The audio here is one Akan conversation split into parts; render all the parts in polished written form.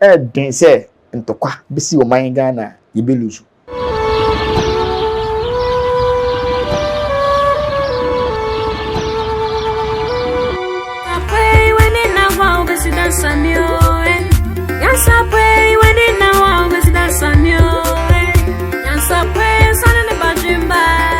Ɛyɛ den sɛ ntɔkwa bɛsi ɔman Ghana a yɛbɛ lose.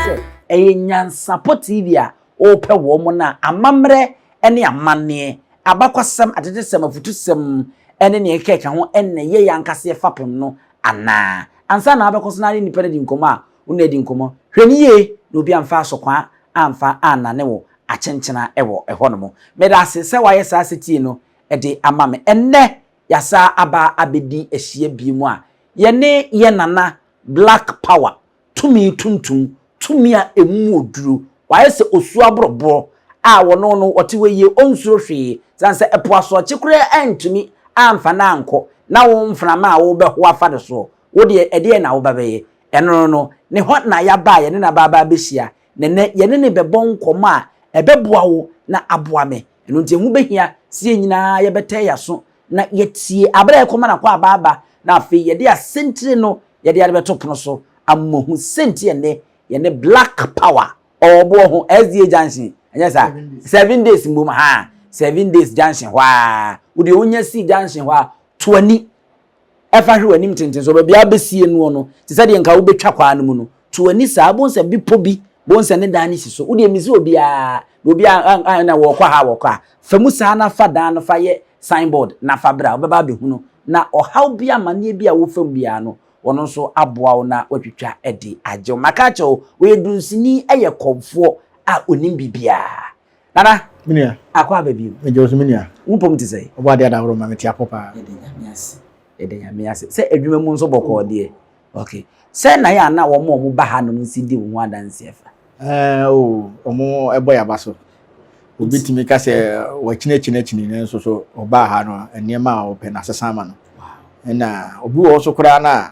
Sɛ ɛyɛ Nyansapɔ TV a wopɛ wɔn no a, amammerɛ ne amanneɛ, abakɔsɛm, atetesɛm, afutusɛm, ne nea ɛkeka ho na ɛyɛ yɛn ankasa yɛn fapem no anaa? Ansa na wobɛkɔ so na ne nnipa no adi nkɔmmɔ a, wo ne no adi nkɔmmɔ. Hwɛ no yie na obi amfa asokwaa amfa annane wo akyenkyena wɔ ɛhɔnom. Meda ase sɛ woayɛ saa setie no de ama me. Ɛnnɛ, yɛasan aba abɛdi ahyia bio a yɛne yɛn nana Black Power Tumi tuntum, tumi a emu wɔ duro. Wayɛ sɛ osuo aborɔborɔ a ɔno no ɔte hɔ yie, ɔnsuro hwee. Sane sɛ ɛpo asorɔkye koraa antumi amfa no ankɔ, na wo mframa a wobɛho afa no soɔ, wo deɛ ɛdeɛn na woba bɛyɛ? Ɛno no no, ne hɔ na yɛaba a yɛne no aba aba abɛhyia, na ɛnnɛ yɛne no rebɛbɔ nkɔmmɔ a ɛbɛboa wo na aboa me. Ɛno nti ɛho bɛhia sɛ yɛn nyinaa yɛbɛtɛ yɛn aso na yɛatie aberɛ a yɛkɔma no akwaaba aba, na afei yɛde asɛntire no yɛde ade bɛto pono so ama moahu sɛnti ɛnnɛ yɛne Black Power ɔwɔ boɔ ho SDA junction ɛnyɛ saa 7 days mbom ha 7 days junction hɔ a wodeɛ wonya sii junction hɔ a to ani ɛfa hwɛ w'anim tenten so baabi a wobɛsie noɔ no te sɛ deɛ nka wobɛtwa kwaa no mu no to ani saa bohu sɛ bepɔ bi bohu sɛ ne dan no si so wodeɛ mesi obiara na obiara na wɔkɔ ha wɔkɔ a fa mu saa na fa dan no fa yɛ signboard na fa bra wobɛba abɛhunu na ɔhaw bi amanneɛ bi a wofa mu biara no, ɔno nso aboa wo na watwitwa de agye wo. Maka akyerɛ wo, ɔyɛ dunsini, yɛ kɔmfoɔ a ɔnim biribiara. Nana, Me nua. akɔ aba bio. Megye wo so me nua. Wo mpom te sɛn? Ɔbɔ adeɛ adahoro ma mete apɔ paa. Yɛda Nyame ase. Yɛda Nyame ase. Sɛ adwuma mu nso bɔkɔɔ deɛ. Okay. Sɛn na yɛ a na wɔn a wɔba hanom nsi di wo ho adanseɛ fa? Ɛɛ o, wɔn bɔ yɛn aba so. Obi tumi ka sɛ wakyini akyini akyini nanso so ɔbaa ha no nneɛma a ɔpɛ no asesa ama no. Ɛna obi wɔ hɔ so koraa no a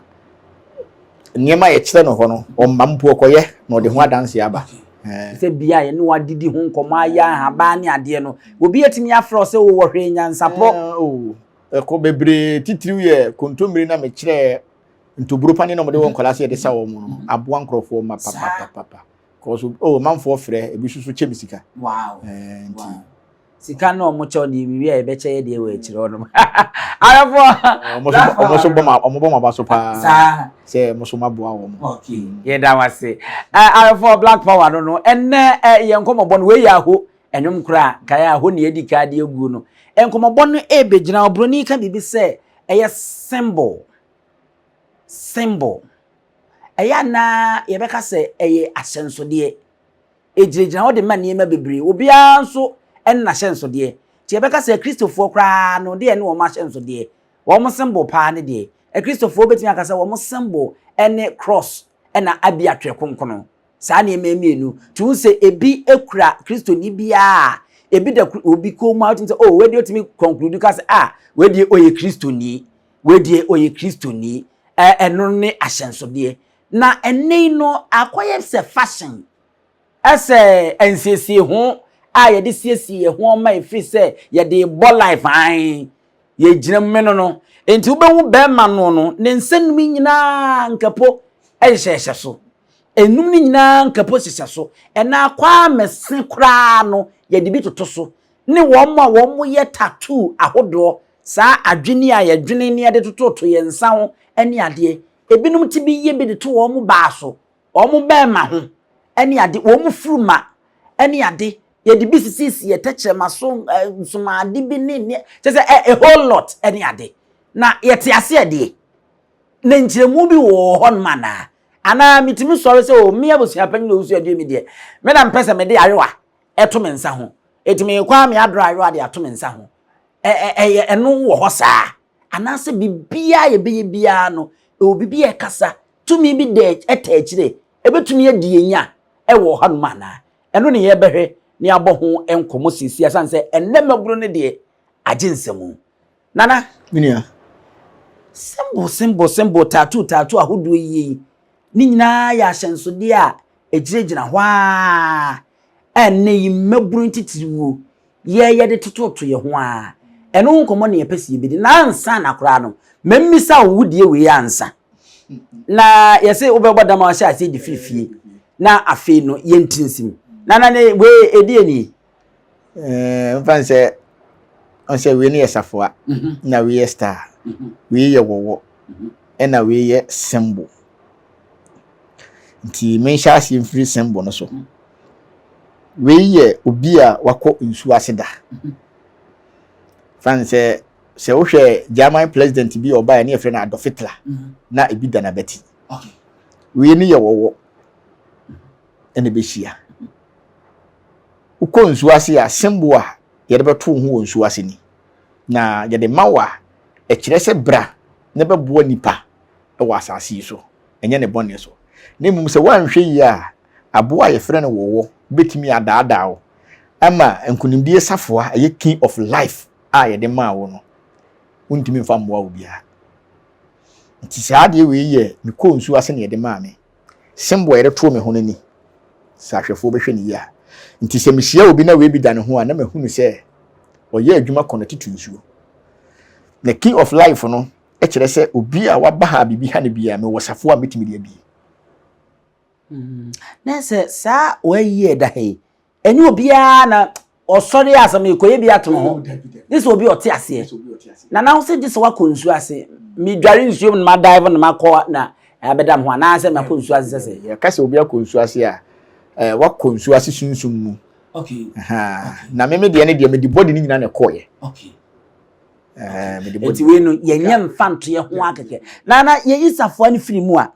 nneɛma a yɛkyerɛ no hɔ no ɔmma mpo ɔkɔyɛ na ɔde ho adanseɛ aba. Sɛ bia yɛne wadidi ho nkɔmmɔ ayɛ ahaban ne adeɛ no, obi atumi afrɛ wo sɛ wowɔ hwee nyansapɔ. Ɛkɔ bebree titiriw yɛ kontommire na mekyerɛ ntoburo pane na wɔde wɔ nkwadaa sɛ yɛde sa wɔn no aboa nkurɔfoɔ ma papapapa. Cause oh manfoɔ frɛ ebi soso kyɛ me sika. Wow. Eh, nti. Wow. Sika na ɔmo kyɛw deɛ wiwi a yɛbɛkyɛ yɛ deɛ wɔ akyire hɔ nom. Ayɛfoɔ. Ɔmo so bɔ ma ɔmo bɔ ma ba so paa. Saa. Sɛ ɔmo so ma boa wɔn. Okay. Yɛda wo ase. Ayɛfoɔ Black Power no no ɛnɛ yɛn nkɔmɔbɔ no wei yɛ aho ɛnwom koraa nkae aho ne yɛdi ka de aguo no. Nkɔmɔbɔ no ɛbɛgyina obroni ka biribi sɛ ɛyɛ symbol. Symbol. Ɛyɛ a na yɛbɛka sɛ ɛyɛ ahyɛnsodeɛ. Ɛgyinagyina hɔ de ma nneɛma bebree. Obiara nso ne n'ahyɛnsodeɛ. Nti yɛbɛka sɛ Akristofoɔ koraa no, deɛ ne wɔn ahyɛnsodeɛ. Wɔn symbol paa ne deɛ. Akristofoɔ bɛtumi aka sɛ wɔn symbol ne cross ɛna abi atwerɛ kronkron. Saa nneɛma mmienu. Nti wohu sɛ ebi kura Kristoni biara a, ebi da obi kɔn mu a wotumi sɛ, oh, wei deɛ wotumi conclude ka sɛ, ah, wei deɛ ɔyɛ Kristoni. Wei deɛ ɔyɛ Kristoni. Ɛno ne ahyɛnsodeɛ. Na ɛnnɛ yi no, akɔyɛ sɛ fashion, sɛ nsiesie ho a yɛde siesie yɛn ho ma ɛfiri sɛ yɛde rebɔ life ae, yɛgyina mu no no. Nti wobɛhu bɛrima no no, ne nsa num nyinaa nkapo hyehyɛhyɛ so. Enum no nyinaa nkapo hyehyɛ so. Ɛna Kwame se koraa no, yɛde bi toto so. Ne wɔn a wɔyɛ tattoo ahodoɔ Saa adwene a yɛdwene na yɛde tototo yɛn nsa ho ne adeɛ, ebinom te bi yɛ bi de to wɔn baa so, wɔn bɛɛma ho ne ade, wɔn furuma ne ade, yɛde bi sisisisi yɛ tɛkyerɛma so, nsomaade bi ne ne, kyɛ sɛ a whole lot ne ade. Na yɛte aseɛ deɛ, na nkyerɛmu bi wɔ hɔ nom anaa? Anaa metumi sɔre sɛ o, me abusua panyin na owusu adue me deɛ, me na mpɛ sɛ mede ayowa ɛto me nsa ho, eti mekɔ a me adorɔ ayowa de ato me nsa ho. Ɛyɛ ɛno wɔ hɔ saa anaasɛ biribiara yɛbɛyɛ biara no ɛwɔ biribi a ɛkasa tumi bi da ɛta akyire ɛbɛtumi adi yɛn nya ɛwɔ hanom anaa ɛno ne yɛbɛhwɛ ne abɔ ho nkɔmmɔ siesie asan sɛ ɛnnɛ mmabunu no deɛ agye nsɛm nana menua symbol symbol symbol tattoo tattoo ahodoɔ yie yi ne nyinaa yɛ ahyɛnsodeɛ a ɛgyinagyina hɔ a ɛnnɛ yi mmabunu titiriwuo yɛ yɛde tototo yɛn ho ara. Ɛno ho nkɔmmɔ na yɛpɛ sɛ yɛbɛdi. Na ansa na koraa no, mammisa wo wo deɛ wei ansa. Na yɛse wobɛbɔ dam a wahyɛ aseɛ de firi fie. Na afei no yɛnti nsim. Na na ne wei ɛdeɛ nie? Mfa n sɛ ɔn sɛ wei no yɛ safoa na wei yɛ star, wei yɛ wɔwɔ, ɛna wei yɛ symbol. Nti menhyɛ aseɛ mfiri symbol no so. Wei yɛ obi a wakɔ nsuo ase da. Fa no sɛ sɛ wohwɛ German president bi a ɔbaeɛ ne yɛfrɛ no Adolf Hitler na ebi da n'abati. Wei no yɛ wɔwɔ ɛna ɛbɛhyia. Wokɔ nsuo ase a symbol a yɛde bɛto wo ho wɔ nsuo ase ni. Na yɛde ma wo a ɛkyerɛ sɛ bra na bɛboa nipa wɔ asase yi so, ɛnyɛ ne bɔne so. Na mmom sɛ woanhwɛ yie a, aboa a yɛfrɛ no wɔwɔ bɛtumi adaadaa wo ama nkonimdie safoa a ɛyɛ key of life a yɛde maa wo no, wontumi mfa mmoa obiara. Nti saa adeɛ wei yɛ mekɔɔ nsuo ase na yɛde maa me. Symbol a yɛde too me ho no ni. Sɛ ahwɛfoɔ bɛhwɛ no yie a. Nti sɛ mehyia obi na wei bi da ne ho a, na mahunu sɛ ɔyɛ adwuma kɔnɛte to nsuo. Na key of life no kyerɛ sɛ obi a waba ha a biribi ha no biara, mewɔ safoa a mɛtumi de abie. Na sɛ saa wɔayi ɛda ha yi, ɛnyɛ obiara na ɔsɔre a sɛ mekɔyɛ bi ato ho gye sɛ obi ɔte aseɛ na na sɛ gye sɛ wakɔ nsuo ase medware nsuo mu na madive na makɔ na abɛda me ho anaasɛ makɔ nsuo ase sɛ sɛ yɛka sɛ obi akɔ nsuo ase a eh, wakɔ nsuo ase sunsum mu. Okay. Na me me deɛ ne deɛ mede body no nyinaa na ɛkɔɔyɛ. Okay. Nti wei no yɛnyɛ mfa ntoyɛ ho akɛkɛ na na yɛyi safoa no firi mu a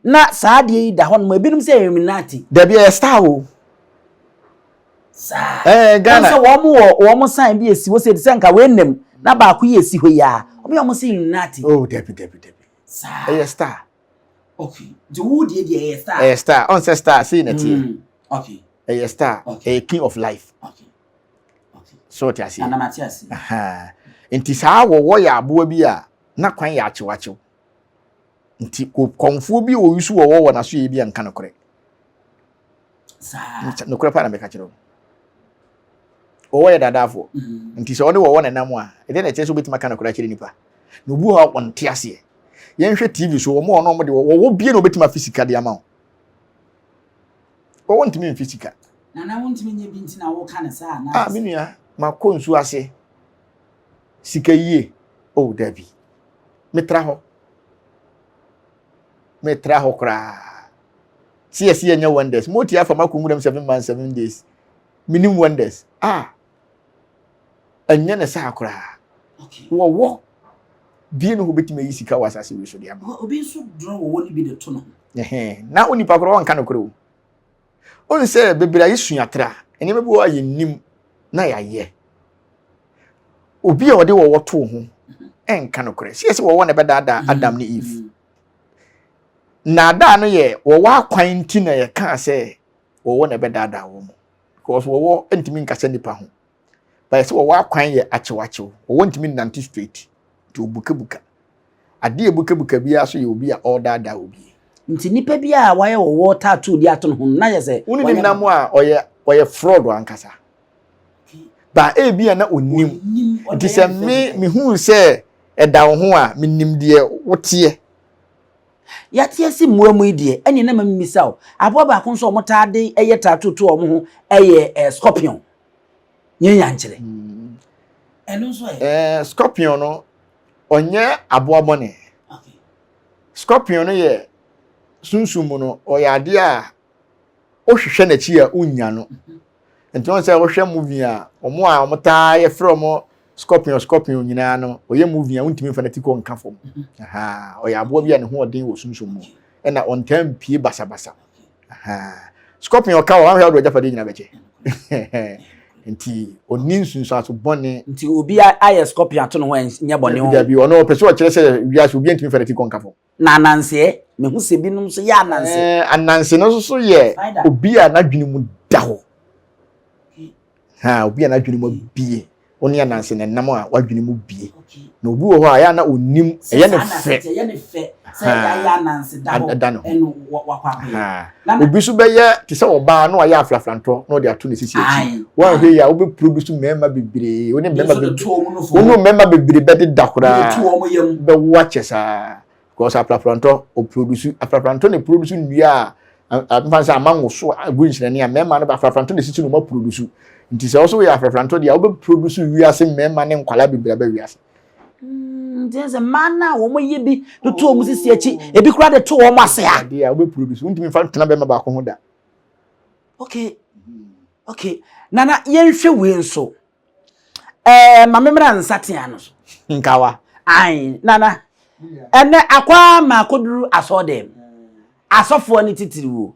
na saa adeɛ yi da hɔ nom ebinom sɛ Illuminati. Dabi ɛyɛ star o. Saa. Ɛɛ Ghana. Wɔn sɛ wɔn wɔ wɔn sign bi esi hɔ sɛ sɛ nka wei nam na baako yi esi hɔ yi a wɔn yɛ wɔn sɛ Illuminati. Oh dabi dabi dabi. Saa. Ɛyɛ star. Okay. Nti wo deɛ deɛ ɛyɛ star. Ɛyɛ star ɔn sɛ star sei na teɛ. Okay. Ɛyɛ star. Okay. Ɛyɛ king of life. Okay. So ɔte aseɛ? Nana mate ase. Nti saa wɔwɔ yɛ aboa bi a na kwan yɛ akyewakyew. Nti kɔmfoɔ bi a ɔyi so wɔwɔ wɔ n'aso yɛ bi a nka nokorɛ. Saa. Nokorɛ paa na meka kyerɛ wo. Wɔwɔ yɛ dadaafoɔ. Mm-hmm. Nti sɛ ɔne wɔwɔ nenam a, ɛdeɛ na ɛkyerɛ sɛ wobɛtumi aka nokorɛ akyerɛ nipa. Na obi wɔ hɔ a ɔnte aseɛ. Yɛnhwɛ TV so, wɔn a ɔno wɔn de wɔwɔ bie na wɔbɛtumi afi sika de ama wo. Wɔwɔ ntumi mfi sika. Nana wontumi nyɛ bi nti na woka no saa anaa? Ah, me nua, makɔ nsuo ase. Sika yie. Oh, dabi. Metra hɔ. Metra hɔ koraa. Si yɛsi yɛnyɛ wonders. Mo ti afa makɔ nwuram 7 months 7 days. Minim wonders. Ah, ɛnyɛ ne saa koraa. Wɔwɔ bie no hɔ bɛtumi ayi sika wɔ asase wei so de ama. Obi nso dorɔ wɔwɔ no bi de to no ho. Na onipa koraa ɔnka nokorɛ o. Ɔn sɛ bebree a yɛsua tra, nneɛma bi wɔ a yɛnnim na yɛayɛ. Obi a ɔde wɔwɔ too ho ɛnka nokorɛ. Sɛ yɛsɛ wɔwɔ na ɛbɛdaadaa Adam ne Eve. Naadaa no yɛ wɔwɔ akwan nti na yɛkaa sɛ wɔwɔ na ɛbɛdaadaa wɔn. Because wɔwɔ ntumi nkasa nipa ho. But sɛ wɔwɔ akwan yɛ akyewakyew. Wɔwɔ ntumi nnante straight. Nti obukabuka. Adeɛ ebukabuka biara so yɛ obi a ɔredaadaa obi. Nti nipa bi a wayɛ wɔwɔ tattoo de ato ne ho na yɛ sɛ. Wone ne nam a ɔyɛ fraud ankasa. Ba ebi a na onim. Nti sɛ me mehu sɛ ɛda wo ho a menim deɛ woteɛ. Yɛate ase mmoa mu yi deɛ ɛne na ma mmisa o. Aboa baako nso a wɔtaa de ɛyɛ tattoo to wɔn ho ɛyɛ ɛ scorpion. Nyɛ nyankyerɛ. Ɛno nso ɛ. Ɛɛ scorpion no ɔnyɛ aboa bɔne. Scorpion no yɛ sunsum mu no ɔyɛ adeɛ a wohwehwɛ n'akyi a wonnya no. Nti wɔn sɛ wohwɛ movie a wɔn a wɔn taa yɛfrɛ wɔn scorpion scorpion nyinaa no ɔyɛ movie a wontumi nfa n'ati kɔ nka fam. Ɔyɛ aboa bi a ne ho ɔden wɔ sunsum mu ɛna ɔntaa mpie basabasa. Scorpion ɔka wɔ ahwɛ ɔde ɔgyapadeɛ nyinaa bɛkyɛ. Nti ɔni nsunsuanso bɔne. Nti obi ayɛ scorpion ato ne ho nyɛ bɔne ho. Dabi ɔno ɔpɛ sɛ ɔkyerɛ sɛ wiase obi ntumi nfa n'ati kɔ nka fam. Na ananseɛ, mehu sɛ binom nso yɛ ananse. Ɛɛ ananse no nso so yɛ obi a n'adwene mu da hɔ. Ha obi a n'adwene mu abie. Wo ne ananse na ɛnam a w'adwene mu bie. Na obi wɔ hɔ a, ɛyɛ a na ɔnnim, ɛyɛ no fɛ. Ɛyɛ no fɛ sɛ yɛayɛ ananse da hɔ da ne ho. ɛno wakɔ akɔyɛ. Obi nso bɛyɛ te sɛ ɔbaa na wayɛ afrafrantɔ na ɔde ato ne sisi akyi. Woanhwɛ yie a wobɛ produce mmarima bebree, wo ne mmarima bebree, wo ne mmarima bebree bɛdeda koraa, bɛwo akyɛ saa. Because afrafrantɔ, ɔproduce, afrafrantɔ na ɛproduce nnua a, mfa sɛ ama nwoso agu nhyerɛne a mmarima no afrafrantɔ na ɛsisi no ma produce. Nti sɛ wo nso woyɛ afrafrantɔ deɛ a, wobɛ produce wiase mmarima ne nkwadaa bebree aba wiase. Nti sɛ mmaa no a wɔyɛ bi de to wɔn sisi akyi, ebi koraa de to wɔn ase a. Adeɛ a wobɛ produce, wontumi mfa ntena bɛrima baako ho da. Okay. Nana, yɛnhwɛ wei nso. Ɛɛ, ma memmra nsatea no so. Nkawa. Ae, Nana. Ɛnɛ akwa ma akɔduru asɔɔdɛm. Asɔfoɔ no titiri wo.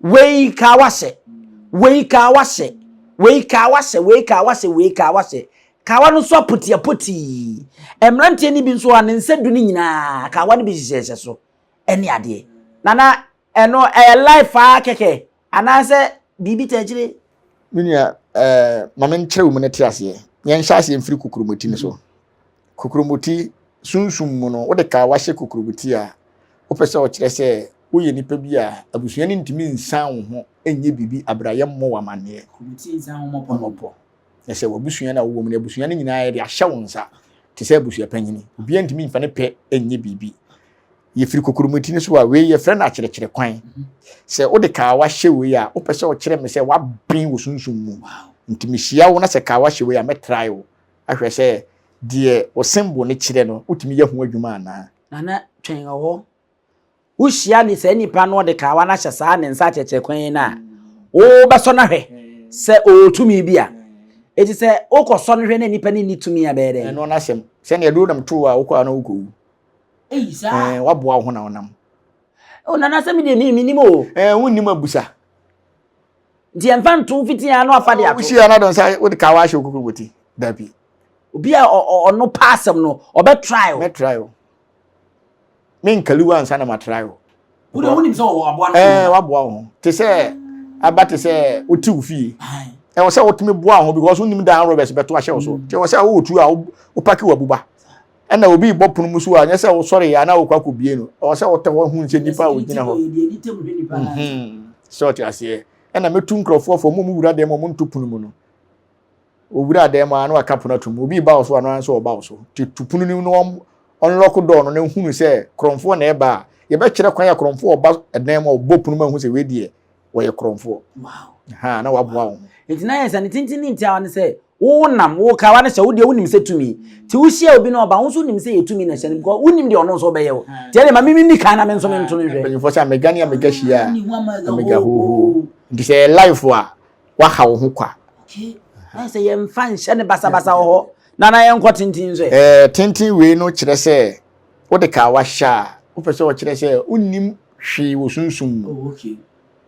Wei ka wahyɛ. Wei ka wahyɛ. Wei ka wahyɛ. Wei ka wahyɛ. Wei ka wahyɛ. Kawa no nso apotiapotii. Mmeranteɛ no bi nso a ne nsa du no nyinaa, kawa no bi hyehyɛhyɛ so. Ɛne adeɛ. Nana, ɛno ɛyɛ life aa kɛkɛ anaasɛ biribi ta akyire? Me nua, eh, ma menkyerɛ wo mu no te aseɛ. Yɛnhyɛ aseɛ mfiri kokuromoti no so. Kokuromoti, sunsum mu no, wode kawa hyɛ kokuromoti a, wopɛ sɛ ɔkyerɛ sɛ woyɛ nipa bi a abusua no ntumi nsan wo ho nyɛ biribi aberɛ a yɛmmɔ wo amanneɛ. Kokuromoti nsan ho mmɔpɔ no. Mmɔpɔ. Na sɛ w'abusua no a wowɔ mu no, abusua no nyinaa yɛde ahyɛ wo nsa te sɛ abusua panyini. Obiara ntumi mfa ne pɛ nyɛ biribi. Yɛfiri kokuromoti no so a, wei yɛfrɛ no akyerɛkyerɛ kwan. Sɛ wode kawa hyɛ wei a, wopɛ sɛ ɔkyerɛ me sɛ woaben wɔ sunsum mu. Nti mehyia wo na sɛ kawa hyɛ wei a, mɛtrae wo ahwɛ sɛ deɛ wo symbol no kyerɛ no, wotumi yɛ ho adwuma anaa. Nana, twɛn wɔ hɔ. Wohyia ne saa nipa no ɔde kawa no ahyɛ saa ne nsa akyerɛkyerɛ kwan yi no a, wobɛsɔ no ahwɛ sɛ ɔwɔ tumi bi a. Eti sɛ wokɔsɔ no hwɛ na nipa no nni tumi a bɛyɛ dɛn? Ɛno n'asɛm. Sɛnea aduro nam too a wokɔ a na wokɔwu. Eyi saa. Ɛɛ waboa wo ho na wonam. O nana sɛ mi deɛ mi mi nim o. Ɛɛ wonnim abusa. Nti yɛmfa nto fiti ano afa de ato. Wohyia na dɔn sa wode kawa ahyɛ okukuruboti. Dabi. Obi a ɔno pa asɛm no ɔbɛ try o. Mɛ try o. Me nkaliwa ansa na ma try o. Wode wonim sɛ ɔwɔ aboa no. Ɛɛ waboa wo ho. Te sɛ aba te sɛ wote wo fie. Ɛwɔ sɛ wotumi boa wo ho because wonim dan robbers bɛto ahyɛ wo so. Nti ɛwɔ sɛ wowɔ tuo a wopaki w'abuba. Ɛna obi rebɔ pono mu so a, nyɛ sɛ wosɔre yɛ a na wokɔ akɔbie no. Ɛwɔ sɛ wotɛ hɔ hu sɛ nipa a ogyina hɔ. Sɛ ɔte aseɛ. Ɛna mɛtu nkurɔfoɔ fo, ɔmo mu wura dɛm ɔmo nto pono mu no. Owura dɛm a na waka pono atom. Obi ba wo so a na nso ɔba wo so. Nti to pono no mu na ɔnlɔko dɔɔ no na hunu sɛ korɔmfoɔ na ɛba a, yɛbɛkyerɛ kwan a korɔmfoɔ ɔba ɛdan mu a ɔbɔ pono mu ahu sɛ wei deɛ wɔyɛ korɔmfoɔ. Ha na waboa wo ho. Nti na yɛ sɛ ne tenten ne ntiawa ne sɛ wonam wo kawa no hyɛ wo deɛ wonim sɛ tumi nti wohyia obi na ɔba wo nso wonim sɛ yɛ tumi na ɛhyɛ no because wonim deɛ ɔno nso ɔbɛyɛ wo nti ɛdeɛ ma mimi ni kan na me nso mento no nhwɛ. Mpanyinfoɔ sɛ amega ne amega hyia a amega hoho nti sɛ ɛyɛ life a waha wo ho kwa. Okay na sɛ yɛmfa nhyɛ ne basabasa wɔ hɔ na na yɛnkɔ tenten nso ɛ. Ɛɛ tenten wei no kyerɛ sɛ wode kawa hyɛ a wopɛ sɛ ɔkyerɛ sɛ wonnim hwee wɔ sunsum mu. Oh, okay.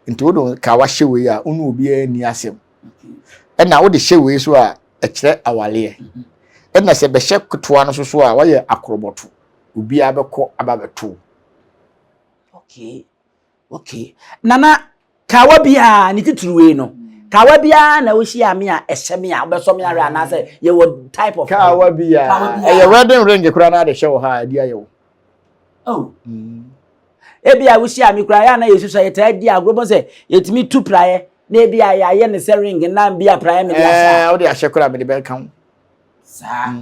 Nti wode kawa hyɛ wei a wo ne obiara nni asɛm. Ɛna wode hyɛ wei so a ɛkyerɛ awaleɛ. Ɛna sɛ bɛhyɛ ketewa no so so a wayɛ akorɔbɔto. Obiara bɛkɔ aba bɛto. Okay. Okay. Nana, kawa biara ne titiri wei no. Kawa biara na wohyia me a ɛhyɛ me a wobɛsɔ me ahwɛ anaasɛ yɛwɔ type of kawa biara. Ɛyɛ wedding ring koraa na ade hyɛ wɔ ha a ɛde ayɛ wo. Oh. Ebi a wohyia me koraa yɛ a na yɛsusua yɛtaa di agorɔ bɔ sɛ yɛtumi tu praeɛ na ebi a yɛayɛ ne sɛ ring na bi a praeɛ mede ahyɛ a. Wode ahyɛ koraa mede bɛka ho. Saa.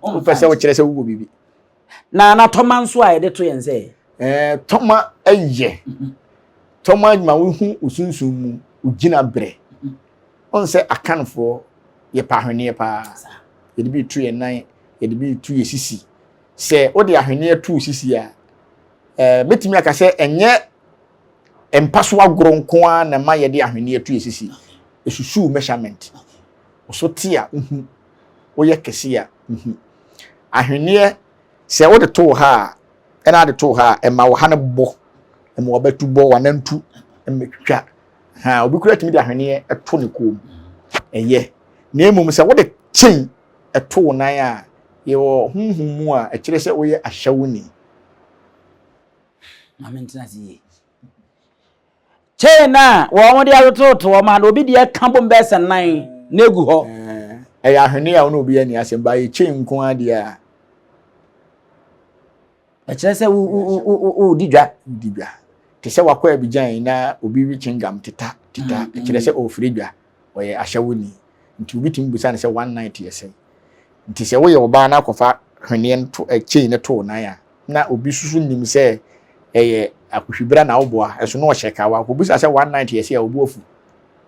Wopɛ sɛ wokyerɛ sɛ wowɔ biribi. Na na tɔma nso a yɛde to yɛn sɛ. Ɛɛ tɔma yɛ. Tɔma ma wohu osunsun mu ogyina berɛ. Ɔn sɛ Akanfoɔ yɛpɛ ahweneɛ paa. Yɛde bi to yɛn nan, yɛde bi to yɛn sisi. Sɛ wode ahweneɛ to wo sisi a, ɛɛ mɛtumi aka sɛ ɛnyɛ mpa so agorɔ nko ara na ɛma yɛde ahweneɛ to yɛ sisi. Ɛsusu measurement. Wo so te a wohu, woyɛ kɛse a wohu. Ahweneɛ sɛ wode to wo ha a, ɛna ade to wo ha a, ɛma wo ha no bɔ, ɛma wabatu bɔ, wanantu, ɛma twitwa. Ha, obi kura tumi de ahweneɛ to ne kɔn mu. Ɛyɛ. Na mmom sɛ wode chain to wo nan a, yɛwɔ honhom mu a ɛkyerɛ sɛ woyɛ ahyɛwoni. Maame ntena ase yie. Chain a wɔn de atototo wɔn a na obi deɛ ka bom bɛyɛ sɛ nan na egu hɔ. Ɛyɛ ahwene a wɔn obi ani asɛm ba yɛ chain nko ara deɛ a. Ɛkyerɛ sɛ wodi dwa. Wodi dwa. Te sɛ wakɔ Abidjan na obi we chewing teta teta. Ɛkyerɛ sɛ ɔrefiri dwa. Ɔyɛ ahyɛwoni. Nti obi tumi bisa no sɛ one night yɛ sɛn. Nti sɛ woyɛ ɔbaa na akɔfa hweneɛ no to chain no to wo nan a, na obi susu nim sɛ ɛyɛ akohwibra na woboa, ɛso na ɔhyɛ kawa. Kɔbisa sɛ one night yɛ sɛ a, obu afu.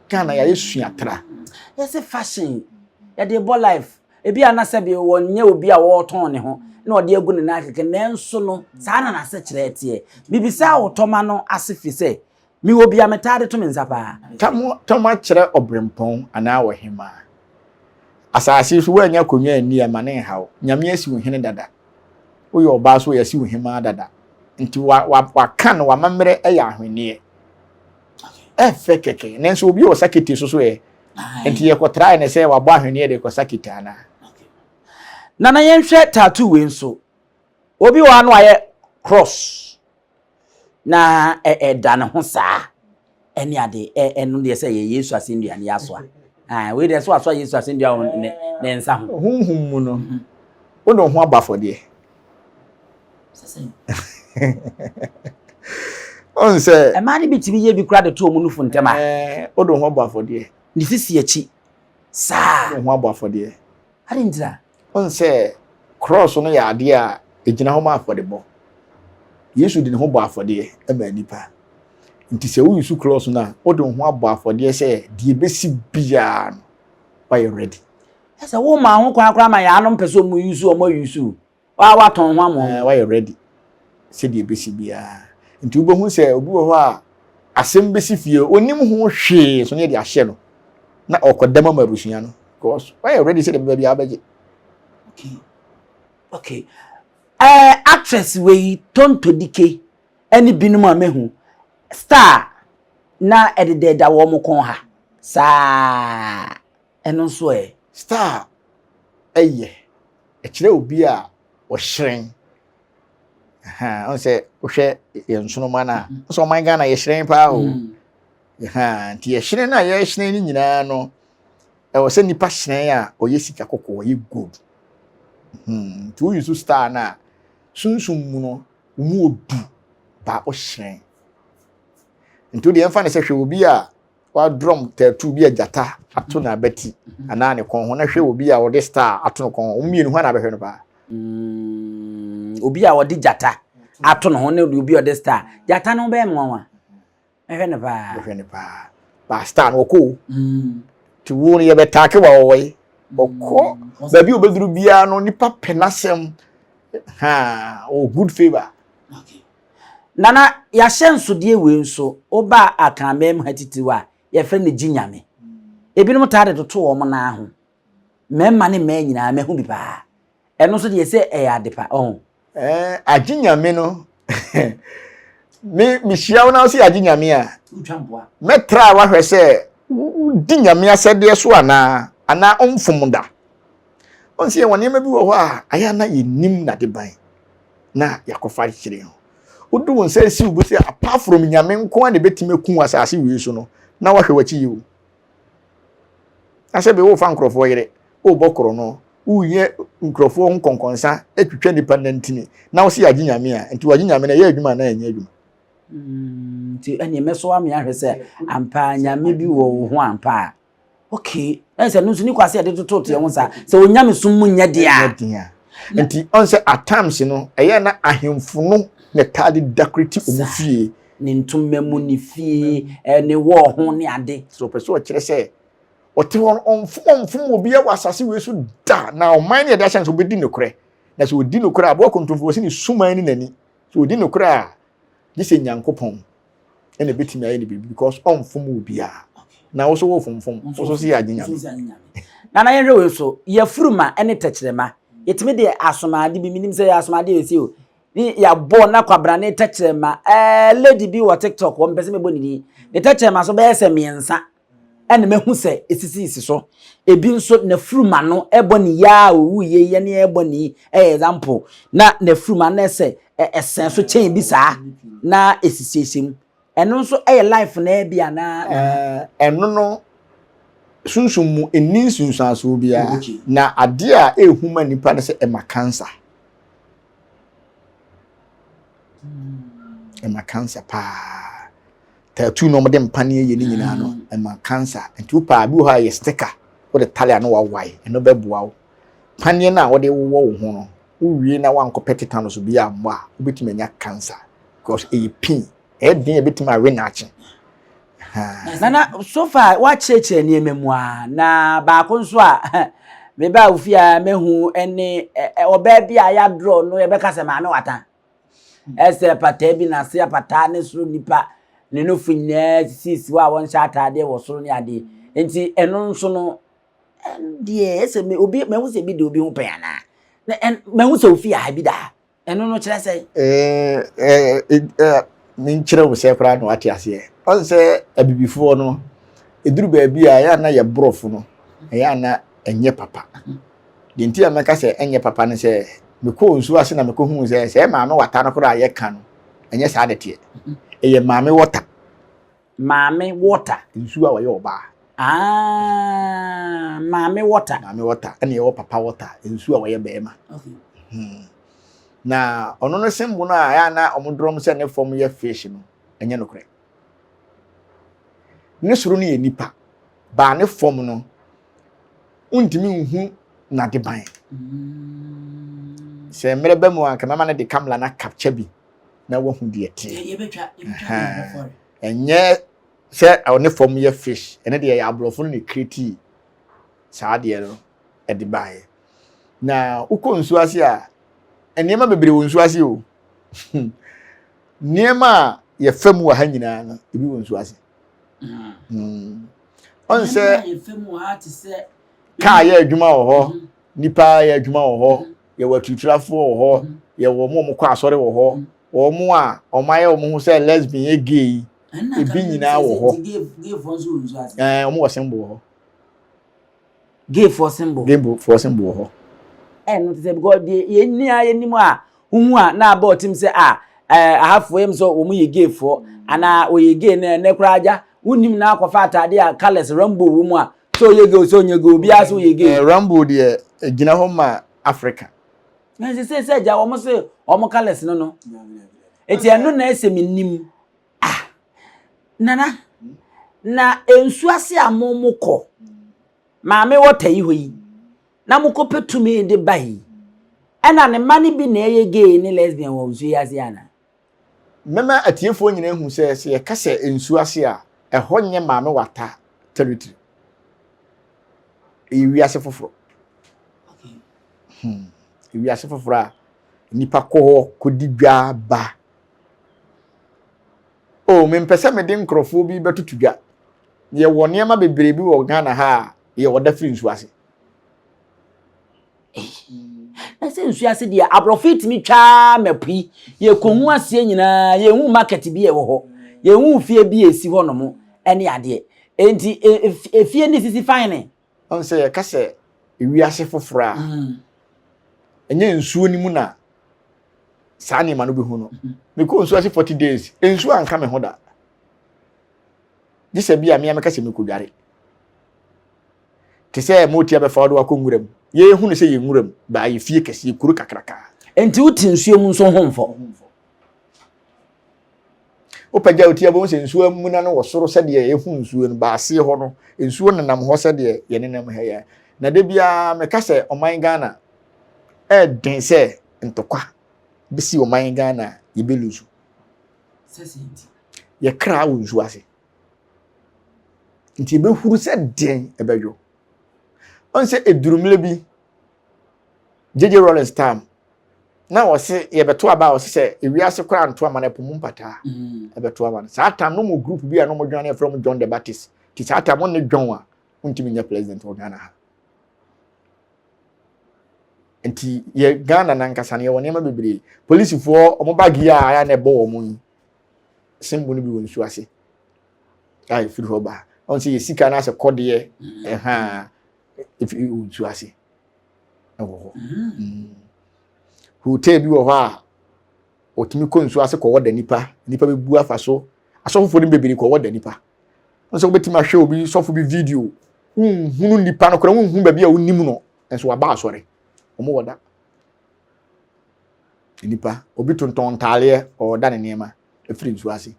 Ghana yɛayɛ suatra. Yɛse fashion, yɛde bɔ life. Ebi a na sɛbe wɔnyɛ obi a ɔretɔn ne ho na ɔde agu ne nan kɛkɛ, nanso no, saa na n'asekyerɛ teɛ. Mibisaa wo tɔma no ase fi sɛ, mewɔ bi a metaa de to me nsa paa. Tam, tɔma kyerɛ ɔberempɔn anaa ɔhemmaa. Asase so woannya akonnwa anni a, ma no nha wo. Nyame asi wo hene dada. Woyɛ ɔbaa so, yɛasi wo hemmaa dada. Nti wa, wa, waka no, w'amammerɛ yɛ ahwenneɛ. Ɛfɛ kɛkɛ. Nanso obi wɔ sakete so so ɛ. Nti yɛkɔtrae ne sɛ wabɔ ahweneɛ de kɔ sakete anaa? Nana yɛnhwɛ tattoo wei nso. Obi wɔ ha no ayɛ cross na ɛda ne ho saa ɛne ade ɛno deɛ sɛ yɛ Yesu asɛnnua ne yɛasoa. Wei deɛ so asoa Yesu asɛnnua wɔ ne nsa ho. Honhom mu no, wode wo ho abɔ afɔdeɛ. Ɔn sɛ. Mmaa no bi tumi yɛ bi koraa de to wɔn nufu ntam a. Wode wo ho abɔ afɔdeɛ. Ne sisi akyi saa. Wode wo ho abɔ afɔdeɛ. Ade ntira. Ɔn sɛ krɔɔso no yɛ adeɛ a ɛgyina hɔ ma afɔdebɔ. Yesu de ne ho bɔ afɔdeɛ ma nnipa. Nti sɛ woyi so krɔɔso no a, wode wo ho abɔ afɔdeɛ sɛ deɛ ɛbɛsi biara no, woayɛ ready. Ɛsɛ wo ma ho kwan koraa ma yɛanom pɛ sɛ wɔn yusu wɔn ayusu. Waa watɔn ho ama wɔn. Wayɛ ready sɛdeɛ ɛbɛsi biara. Nti wobɛhu sɛ obi wɔ hɔ a asɛm bɛsi fie onim ho hwee so ne yɛde ahyɛ no na ɔkɔdam ama abusua no because wayɛ ready sɛdeɛ bɛba biara bɛgye. Okay. Okay. Uh, actress wei Tonto Dike ɛne binom a mehu star na ɛdedɛda wɔn kɔn ha saa ɛno nso ɛ. Star ɛyɛ ɛkyerɛ obi a ɔhyerɛn. Ɔn sɛ wohwɛ yɛn nsoroma no a, mm-hmm. sɛ ɔman Ghana yɛhyerɛn paa o. Mm. Nti yɛhyerɛn no a yɛhyerɛn no nyinaa no, ɛwɔ sɛ nipa hyerɛn a ɔyɛ sika kɔkɔɔ, ɔyɛ gold. Hmm, nti woyi so star no a, sunsum mu no, wo mu odu ba ɔhyerɛn. Nti wodeɛ ɛmfa ne sɛ hwɛ obi a wadrɔm tattoo bi a gyata ato n'abati anaa ne kɔn ho na hwɛ obi a ɔde star ato no kɔn ho wɔn mmienu hwan na abɛhwɛ no paa. Mm, obi a ɔde gyata ato ne ho ne obi a ɔde star gyata no bɛyɛ nwanwa mɛhwɛ no paa. Mɛhwɛ no paa ba star no ɔkɔ o mm. ti wo no yɛbɛtaake wa ɔwɔ yi ɔkɔ mm. baabi a obɛduru biara no nipa pɛ n'asɛm ha ɔ good favour. Okay. Nana, y'ahyɛnsodeɛ wei nso, woba Akanman mu ha titiriw a, yɛfrɛ no Gye Nyame. Ebinom taa de toto wɔn nan ho. Mmarima ne mmaa nyinaa, mahu bi paa. Ɛno nso deɛ sɛ ɛyɛ adepa, ɔho. Eh, agye Nyame no, me mehyia wo na wo sɛ agye Nyame a, mɛtra wahwɛ sɛ wodi Nyame asɛdeɛ so anaa, anaa ɔmfom da. Ɔn sɛ yɛwɔ nneɛma bi wɔ hɔ a, ayɛ a na yɛnnim n'adeban na yɛakɔfa akyerɛ ho. Wode wo nsa asi wo bo sɛ apart from Nyame nko a na ɛbɛtumi aku wɔ asase wei so no, na wahwɛ w'akyi yie o. Na sɛ bi wofa nkurɔfoɔ yere, wobɔ korɔ no, woyɛ nkurɔfoɔ ho nkɔnkɔnsa, atwitwa nnipa nantini, na wo sɛ yɛagye Nyame a, nti wagye Nyame no ɛyɛ adwuma anaa ɛnyɛ adwuma? Mm, nti ɛneɛ mɛsɔ ame ahwɛ sɛ ampa Nyame bi wɔ wo ho ampa a. Okay, ɛn sɛ no nso ne kwase yɛde toto teɛ ho saa sɛ onyamesom mu nyɛ deɛ a. Nyɛ a. Nti ɔn sɛ at times no ɛyɛ na ahemfo no na taa de decorate wɔn fie. Ne ntoma mu ne fie ne wɔɔ ho ne ade. So ɔpɛ sɛ ɔkyerɛ sɛ ɔte hɔ no ɔmfom ɔmfom obiara wɔ asase wei so da na ɔman no yɛde ahyɛ no sɛ ɔbɛdi nokorɛ na sɛ ɔdi nokorɛ a aboa kontomfo wɔ sɛ ne suman ne n'ani sɛ ɔdi nokorɛ a gye sɛ Nyankopɔn ɛna ebetumi ayɛ ne biribi because ɔnfom obiara na wo so wo fomfom wo so si agye nyame. Nana yɛnhwɛ wei nso yafuruma ne tɛkyerɛma yɛtumi de asomade bi menim sɛ yɛ asomade yɛ si o ne yɛabɔ na kwabra ne tɛkyerɛma ɛɛ lady bi wɔ tiktok wɔn mpɛ sɛ mebɔ ne din ne tɛkyerɛma so bɛyɛ sɛ mmiɛnsa ɛna mahu sɛ esisisi so. Ebi nso n'afuruma no ɛbɔ ne yia a owu yie yɛ ne ɛbɔ ne ɛyɛ example na n'afuruma no ɛsɛ ɛsɛn so kyɛn bi saa na esisiesie mu. Ɛno nso ɛyɛ life na ɛbi anaa? Ɛno no sunsum mu ɛnni nsunsuansoɔ biara na adeɛ a ɛhu ma nipa no sɛ ɛma cancer. Ɛma cancer paa. Tattoo na wɔde mpaneɛ yɛ ne nyinaa no, ɛma cancer. Nti wo paa bi wɔ hɔ a yɛ sticker, wode tale a na wawae, ɛno bɛboa wo. Paneɛ no a wode wowɔ wo ho no, wowie na wankɔpɛ tetanus bi ammɔ a, wobɛtumi anya cancer because ɛyɛ pin. Ɛyɛ den a ɛbɛtumi awe naakye. Nana, so far woakyerɛkyerɛ nneɛma mu a, na baako nso a mebaa wo fie a mehu ne ɔbaa bi a yɛadorɔ no yɛbɛka sɛ maame wata. Ɛsɛ pataa bi n'ase apataa ne soro nipa ne nofo nyinaa sisisi hɔ a wɔnhyɛ ataadeɛ wɔ soro ne adeɛ. Nti ɛno nso no deɛ ɛsɛ me obi mahu sɛ bi de obi ho pɛn anaa. Na mahu sɛ ofie ha bi da ha. Ɛno no kyerɛ sɛn? Ɛɛ menkyerɛ wo sɛ koraa na wate aseɛ. Ɔn sɛ abibifoɔ no, ɛduru baabi a ɛyɛ a na yɛ borɔfo no, ɛyɛ a na ɛnyɛ papa. Deɛ nti a mɛka sɛ ɛnyɛ papa ne sɛ, mekɔɔ nsuo ase na mekɔhuu sɛ sɛ maame wata no koraa a yɛka no, ɛnyɛ saa na ɛteɛ. Ɛyɛ maame wɔta. Maame water. Nsuo a ɔyɛ ɔbaa. Ah, maame water. Maame water ɛna yɛwɔ papa water, nsuo a ɔyɛ bɛrima. Okay. Hmm. Na ɔno no sembo no a ɛyɛ na wɔn dorɔm sɛ ne fam yɛ fish no, ɛnyɛ nokorɛ. Ne soro no yɛ nipa, baa ne fam no, wontumi nhu n'adeban. Mm. Sɛ mmerɛ bɛ mu a, nka mɛma no de kamla na capture bi. na wahu deɛ teɛ ɛnyɛ sɛ ɔne fam yɛ fish ɛne deɛ yɛ aborɔfo no na kreti saa deɛ no ɛde baeɛ na wokɔ nsuo ase a nneɛma bebree wɔ nsuo ase o nneɛma a yɛfa mu wɔ ha nyinaa no ebi wɔ nsuo ase mm. ɔn sɛ kaa yɛ adwuma wɔ hɔ mm-hmm. Nnipa yɛ adwuma wɔ hɔ, yɛwɔ aturuturafo wɔ hɔ, yɛwɔ wɔn a wɔkɔ asɔre wɔ hɔ, wɔn a wɔayɛ wɔn ho sɛ lesbian yɛ gay yi, ebi nyinaa wɔ hɔ. Ɛɛ wɔn wɔ symbol wɔ hɔ. Gayfoɔ symbol. Gayfoɔ symbol wɔ hɔ. Ɛno te sɛ because deɛ yɛn nyinaa yɛnim a wohu a na abɔ ɔtim sɛ a ɛɛ ahafoɔ yɛm sɛ wɔn yɛ gayfoɔ anaa wɔyɛ gay na ɛnɛ koraa agya wonim na akɔfa ataade a colours rainbow wɔ mu a sɛ ɔyɛ gay o sɛ ɔnyɛ gay obiara sɛ ɔyɛ gay. Rambo deɛ ɛgyina hɔ ma Africa. Na sɛ sɛ sɛ agya wɔn se wɔn colours no no eti ɛno na ɛsɛ mi nim ah nana na nsu ase a mo mo kɔ maame wɔ ta yi hɔ yi na mo kɔ pɛ tumi de ba yi ɛna ne mma no bi na ɛyɛ gay ne lesbian wɔ nsu yi ase ana. Mɛma atiefoɔ nyinaa ahu sɛ, sɛ yɛka sɛ nsuo ase a, ɛhɔ nyɛ Maame Wata territory. Ɛyɛ wiase foforɔ. Hmm. Wiase foforɔ a nnipa kɔ hɔ kɔdi dwa ba. Oh, mempɛ sɛ mede nkurɔfoɔ bi bɛtoto dwa. Yɛwɔ nneɛma bebree bi wɔ Ghana ha a yɛwɔ da firi nsuo ase. Na sɛ nsuo ase deɛ aborɔfo yi tumi twaa map yi yɛkɔhu aseɛ nyinaa yɛhu market bi a ɛwɔ hɔ yɛhu fie bi a ɛsi hɔ nom ɛne adeɛ enti efie ne sisi fine ne. Ɔn sɛ yɛka sɛ ewiase foforɔ a ɛnyɛ nsuo no mu na saa nneɛma no bɛhu no. Mekɔɔ nsuo ase 40 days nsuo anka me ho da. Gye sɛ bi a mea meka sɛ mekɔdware. Te sɛ motia bɛfa wo de wakɔ nwura mu. Yɛhu no sɛ yɛ nwura mu, baa yɛ fie kɛseɛ, kuro kakraka. Enti wote nsuo mu nso ho mfɔ. Wopagya wo ti a wobɛhu sɛ nsuo amuna no wɔ soro sɛdeɛ yɛhu nsuo no, baa aseɛ hɔ no, nsuo nenam hɔ sɛdeɛ yɛnenam ha yi. Na da biara meka sɛ ɔman Ghana ɛɛden sɛ ntɔkwa bɛsi ɔman Ghana a yɛbɛlusu. Yɛkra wɔ nsuo ase. Nti ebɛhuru sɛ deɛn ɛbɛdwo. Ɔn sɛ ɛduru mmerɛ bi, JJ Rawlings time, na ɔse yɛbɛto aba a ɔse sɛ ewiase koraa nto ama no ɛpo mu mpataa mm. ɛbɛto ama no. Saa time no mu group bi a na ɔmo dwane yɛfrɛ mo John the Baptist. Ti saa time ɔne John a wontumi nyɛ president wɔ Ghana ha. Nti yɛ Ghana nankasa no yɛwɔ nneɛma bebree. Polisifoɔ ɔmo bag yi a ayɛ na ɛbɔ wɔn yi symbol no bi wɔ nsuo ase. a ɛfiri hɔ ba ɔn sɛ yɛ sika no asɛ kɔdeɛ mm. ɛha ɛfiri wɔ nsuo ase ɛwɔ hɔ mm. Mm. hotel bi wɔ hɔ a ɔtumi kɔ nsuo ase kɔwɔ da nipa nipa bɛbu afa so asɔfofoɔ no bebree kɔwɔ da nipa ɔn sɛ wobɛtumi ahwɛ obi sɔfo bi video wonhunu nipa no koraa wonhu baabi a wonim no nso waba asɔre wɔn wɔ da. Nipa, obi tontɔn ntaaleɛ, ɔɔda ne nneɛma firi nsuo ase.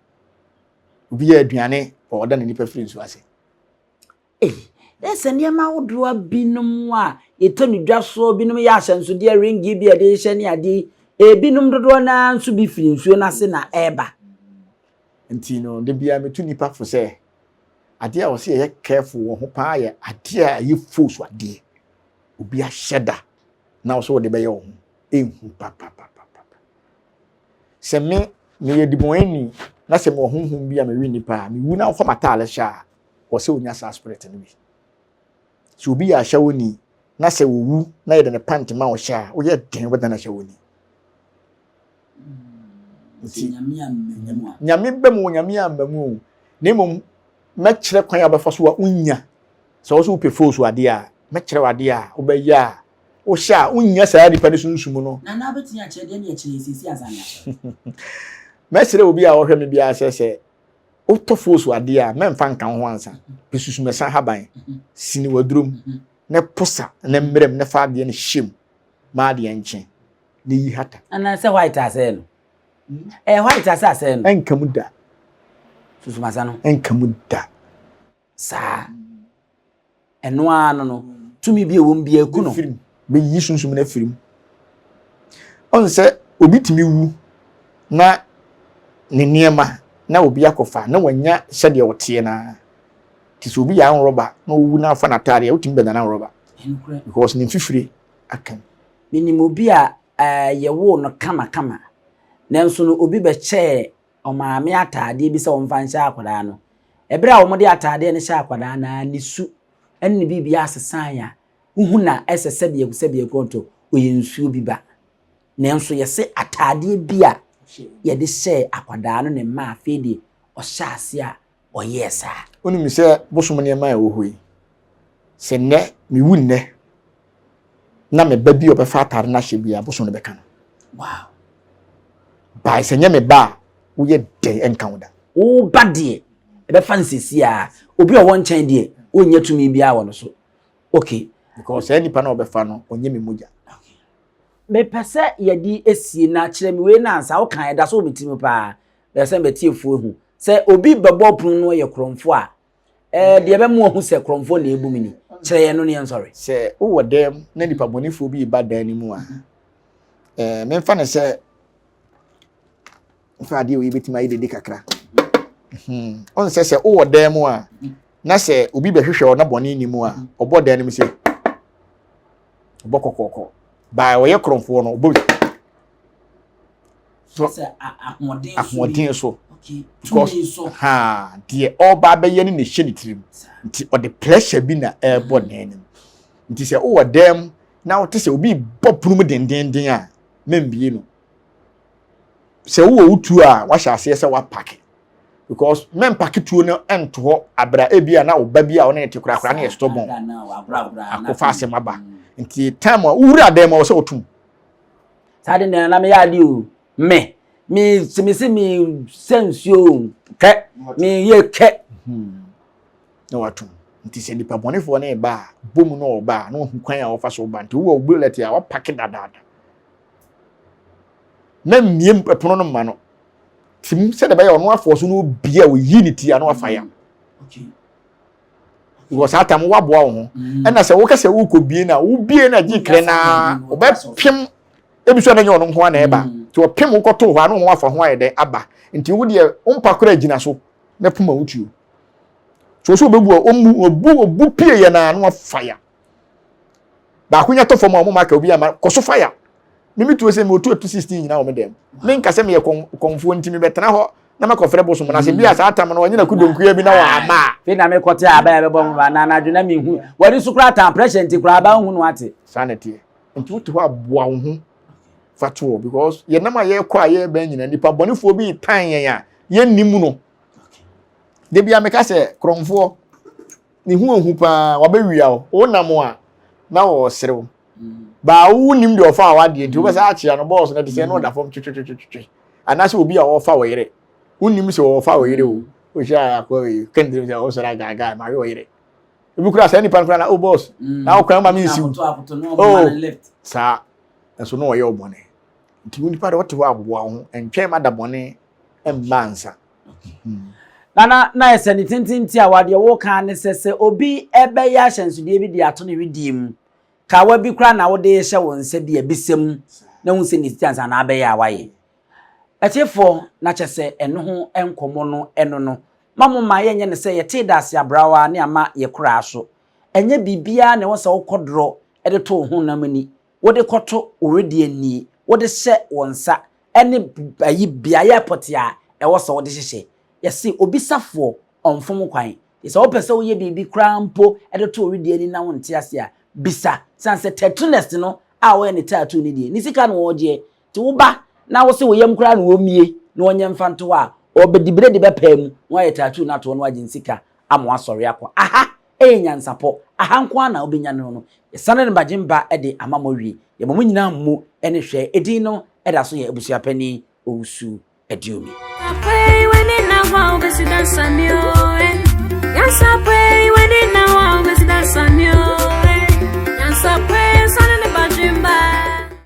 Obi yɛ aduane, ɔɔda ne nipa firi nsuo ase. Ei, dɛ sɛ nneɛma ahodoɔ binom a yɛtɔ no dwa soɔ, binom yɛ ahyɛnsodeɛ, ringi bi a yɛde hyehyɛ ne adeɛ yi, ebinom dodoɔ no ara nso bi firi nsuo no ase na ɛreba. Nti no, da biara metu nnipa fo sɛ, adeɛ a wɔsɛ yɛyɛ careful wɔ ho paa yɛ adeɛ a ɛyɛ force adeɛ. Obi ahyɛ da na wo sɛ wode bɛyɛ wo ho, ɛnhu papapapapa. Sɛ me, meyɛ dibɔnni na sɛ mewɔ honhom bi a mewe nnipa a, mewu na wofa m'ataade hyɛ a, wɔ sɛ onya saa spirit no bi. Sɛ obi yɛ ahyɛwoni na sɛ owu na yɛde ne pant ma wo hyɛ a, woyɛ den wobɛdan ahyɛwoni. Nti nyame ba mu nyame amma mu o. Na mmom mɛkyerɛ kwan a wobɛfa so a wonya. Sɛ wo so wopɛ foosu adeɛ a, mɛkyerɛ wo adeɛ a wobɛyɛ a wohyɛ a wonnya saa nipa no sunsum no. Nana wobɛtumi akyerɛ deɛ ne yɛkyerɛ siesie ansa ne akyerɛ. Mɛsrɛ obi a ɔhwɛ me biara sɛ sɛ wotɔ foosu adeɛ a mɛmfa nka wo ho ansa. Pɛ susumɛsa haban, sini w'adurom, na posa na mmerɛ mu na fa adeɛ no hyɛ mu ma adeɛ nkye na yi hata. Anaasɛ white asɛe no. Ɛyɛ white ase asɛe no. Ɛnka mu da. Susumasa no. Ɛnka mu da. Saa. Ɛno ara no no, tumi bi a ɛwɔ mu biara ku no. Bɛfiri mu. Bɛyi sunsum no afiri mu. Ɔn sɛ obi tumi wu na ne nneɛma na obi akɔfa na wanya sɛdeɛ ɔteɛ no ara. Nti sɛ obi yɛ anrɔba na ɔwu na afa n'ataadeɛ a, wotumi bɛdane anrɔba. Because ne mfifire aka mu. Menim obi a yɛwoo no kamakama, nanso no obi bɛkyɛɛ ɔmaame ataadeɛ bi sɛ ɔmfa nhyɛ akwadaa no. Ɛberɛ a wɔde ataadeɛ no hyɛ akwadaa no ara, ne su ne ne biribiara sesaeɛ a, wohu na ɛsɛ sɛdeɛ sɛdeɛ kɔntɔ ɔyɛ nsuo bi ba. Nanso yɛse ataadeɛ bi a yɛde hyɛɛ akwadaa no ne mma afei deɛ ɔhyɛ ase a ɔyɛɛ saa. Wonim sɛ bosom nneɛma a ɛwɔ hɔ yi, sɛ nnɛ mewu nnɛ na me ba bi a ɔbɛfa atare no ahyɛ bi a bosom no bɛka no. Wow. Bae sɛ nyɛ me ba a woyɛ dɛn ɛnka wo da. Wo ba deɛ ɛbɛfa no sɛsi a obi a ɔwɔ nkyɛn deɛ ɔnnya tumi biara wɔ no so. Okay. Because saa nipa no a ɔbɛfa no ɔnyɛ me mogya. Okay. Mepɛ sɛ yɛde esie na kyerɛ me wei na ansa woka ɛda so wɔ me tirim paa. Bɛyɛ sɛ mɛtiefoɔ ehu sɛ obi bɛbɔ pono no yɛ korɔmfoɔ a Ɛɛ, deɛ ɛbɛma wahu sɛ korɔmfoɔ na ɛrebu me ni. Kyerɛ yɛn no ne yɛnsɔre. Sɛ wowɔ dan mu na nipa bɔnefoɔ bi reba dan no mu a, ɛɛ, memfa no sɛ mfa adeɛ wei bɛtumi ayɛ dede kakra. Hmm. Ɔn sɛ sɛ wowɔ dan mu a, na sɛ obi bɛhwehwɛ wo na bɔne nni mu a, ɔbɔ dan no mu sɛ ɔbɔ kɔkɔɔkɔ. Baa ɔyɛ korɔmfoɔ no, ɔbɔ so ahoɔden so because ha deɛ ɔreba abɛyɛ no na ɛhyɛ ne tirim nti ɔde pressure bi na ɛrebɔ mm. dan no mu nti sɛ wowɔ dan mu na wote sɛ obi bɔ pono mu dendenden a membie no sɛ wowɔ wo tuo a wahyɛ aseɛ sɛ wapake because mɛmpake tuo no nto hɔ abira ebi a na wo ba bi a ɔne ne te korakora ne yɛ stubborn akɔfa asɛm aba mm. nti time a wowura dan mu a wɔ sɛ wotom Saa de nea na meyɛ ade o. Me, me, se me se me sɛ nsuo o, kɛ, me yɛ kɛ. Hmm. Na watom. Nti sɛ nipa bɔnefoɔ no reba a, bɔ mu na ɔba a, na wahu kwan a wɔfa so ba. Nti wowɔ bullet a, wapake dadaada. Na mmie pono no mma no. Tim sɛdeɛ ɛbɛyɛ ɔno afɔ so na obi a oyi ne ti a na wafa ya. Okay. Because saa tam woaboa wo ho. Mm. Ɛna sɛ woka sɛ wokɔ bie no a, wobie no agye krɛ naa, wobɛpem ebi so na nyɛ ɔno nko ara na ɛba. Mm. Nti ɔpem wo kɔtoo hɔ a na wɔn afa ho ayɛ dɛn aba. Nti wo deɛ wo mpa koraa gyina so na poma wo tuo. So so obebu a ɔmmu obu obu pie yɛ naa na wafa ya. Baako nya tɔ fam a wɔn aka obi ama kɔ so fa ya. Mimi tuo sɛ mi otu etu 16 nyinaa wɔ me dɛm. Menka sɛ meyɛ kɔnfoɔ nti mebɛtena hɔ na mɛkɔfrɛ bosom no ase bi a saa tam no ɔnyina kudonkuya bi na wama a. Afei na mekɔte aba a ɛbɛbɔ mo ba na anadwo na mehu wɔde so koraa tan pressure nti koraa aba nhu no ate. Saa na ɛteɛ nti wote hɔ aboa wo ho fa to hɔ because yɛnam a yɛrekɔ a yɛrebɛn nyina nipa bɔnefoɔ bi tan yɛn a yɛnnim no. Da bi a meka sɛ korɔmfoɔ ne ho ehu paa wabɛwia wo wonam a na wɔreserew baa wonim deɛ ɔfa a wadeɛ nti wobɛsɛ akyea no bɔɔso no te sɛ na ɔda fam twetwetwetwe anaasɛ obi a ɔrefa wo yere wonim sɛ ɔrefa wo yere o wohyɛ akɔ yi kɛntɛm sɛ wosɔre agaagaa ma wo yere ebi kura saa nipa no kura na o bɔs na wokwan ma me nsiw o saa nso na ɔyɛ ɔbɔne. Nti wo nipa de wote hɔ aboa wo ho, ntwɛn ma da bɔne mma ansa. Nana, na ɛsɛ ne tenten ti a wadeɛ woka ne sɛ sɛ obi ɛbɛyɛ ahyɛnsodeɛ bi de ato ne wedeɛ mu, kawa bi koraa na wode rehyɛ wo nsa bi a bisa mu na hu sɛ ne ti ansa na abɛyɛ a wayɛ. Atiefoɔ, na kyɛ sɛ ɛno ho nkɔmmɔ no ɛno no. Ma mo ma yɛnyɛ no sɛ yɛtee dase abrawa ne ama yɛ koraa so. Ɛnyɛ biribiara na ɛwɔ sɛ wokɔ dorɔ de to wo honam ani, wode kɔto wo wedeɛ ani, wode hyɛ wo nsa ne ayi beaeɛ pɔtee a ɛwɔ sɛ wode hyehyɛ. Yɛse obisafoɔ ɔmfom kwan. Nti sɛ wopɛ sɛ woyɛ biribi koraa mpo de to wo wedeɛ ani na wonte ase a, bisa. Sane sɛ tattooist no a ɔyɛ ne tattoo no deɛ, ne sika na ɔregyeɛ. Nti wo ba na wo se wo yam koraa na ɔmmie na ɔnyɛ mfa nto hɔ a, ɔbɛdi beredi bɛpaa mu na wayɛ tattoo no ato hɔ na wagye ne sika ama wasɔre akɔ. Aha yɛ nyansapɔ. Aha nko ara na wobɛnya no no. Yɛsane no Bagyemba de ama mo awie. Yɛma mo nyinaa mmo ne hwɛ. Edin no da so yɛ Abusuapanin Owusu Aduomi.